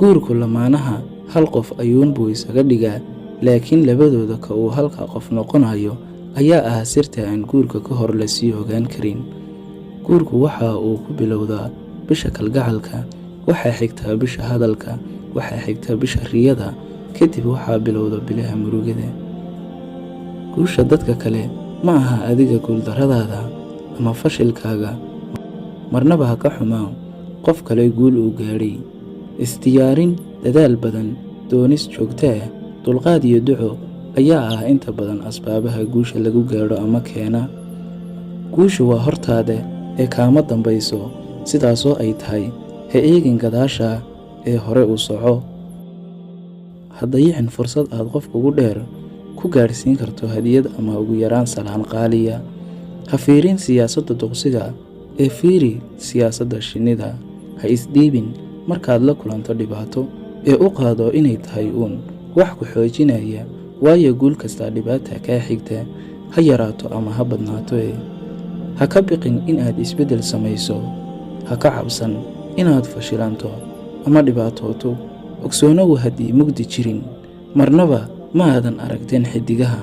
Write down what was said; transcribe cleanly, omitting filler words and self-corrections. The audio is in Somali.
Guurku lamaanaha hal qof ayuunbuu isaga dhigaa, laakiin labadooda ka uu halka qof noqonayo ayaa ah sirta aan guurka ka hor lasii ogaan karin. Guurku waxa uu ku bilowdaa bisha kalgacalka, waxaa xigtaa bisha hadalka, waxaa xigta bisha riyada, kadib waxaa bilowda bilaha murugada. Guusha dadka kale ma aha adiga guuldarradaada ama fashilkaaga. Marnaba ha ka xumaan qof kale guul uu gaadhay. Isdiyaarin, dadaal badan, doonis joogto ah, dulqaad iyo duco ayaa ah inta badan asbaabaha guusha lagu gaadho ama keena. Guushu waa hortaada ee kaama dambayso, sidaasoo ay tahay ha eegin gadaasha ee hore u soco. Ha dayicin fursad aad qof kugu dheer ku gaadhsiin karto hadiyad ama ugu yaraan salaan qaaliya. Ha fiirin siyaasadda duqsiga ee fiiri siyaasadda shinnida. Ha isdhiibin markaad la kulanto dhibaato ee u qaado inay tahay uun wax ku xoojinaya, waayo guul kastaa dhibaata kaa xigta, ha yaraato ama ha badnaatoe. Ha ka biqin in aad isbeddel samayso, ha ka cabsan inaad fashilanto ama dhibaatooto. Ogsoonow, haddii mugdi jirin, marnaba ma aadan aragteen xiddigaha.